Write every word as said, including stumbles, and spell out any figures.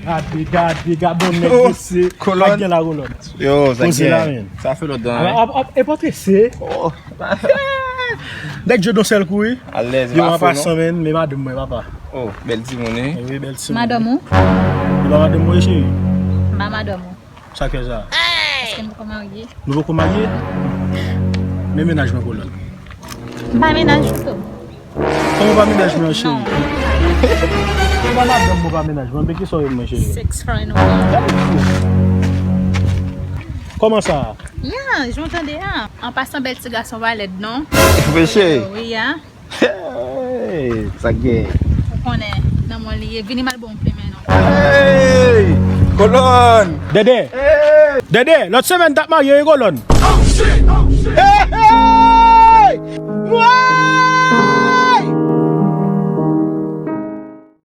Gade, gade, gade yon nèg mesye. Kolòn. Sa k gen la, Kolòn? Yo, sa k gen? Poze la, men. Sa fè lontan, wi. Ap, ap, ap, e pòtrese. Oh. Nèg jwe yon sèl kou, wi. Alèz. Yo, an pasan, men, men madanm mwen, papa. Oh, bèl timoun, wi. Wi, bèl timoun. Madanm ou? E pa madanm mwen, cheri. M pa madanm ou. Sa k fè sa? Èske n poko marye? Nou poko marye? Men mennaj mwen, Kolòn. M pa mennaj ou tou. Kòman w pa mennaj mwen, cheri? Non. Ou pa madanm mwen, pa mennaj mwen. Men kisa w ye mwen, cheri? Sex friend ou. Kòman sa? Ya, jan w tande a. An pasan, bèl ti gason pa lèd, non. Mesye. Wi, ya. Hey, sa k gen? Ou konnen, nan mwen li ye. Vini m al ba w yon plimen, non. Hey! Kolòn! Dede! Hey! Dede, lòt semèn n t ap marye, wi, Kolòn. Oh, shit! Oh, shit!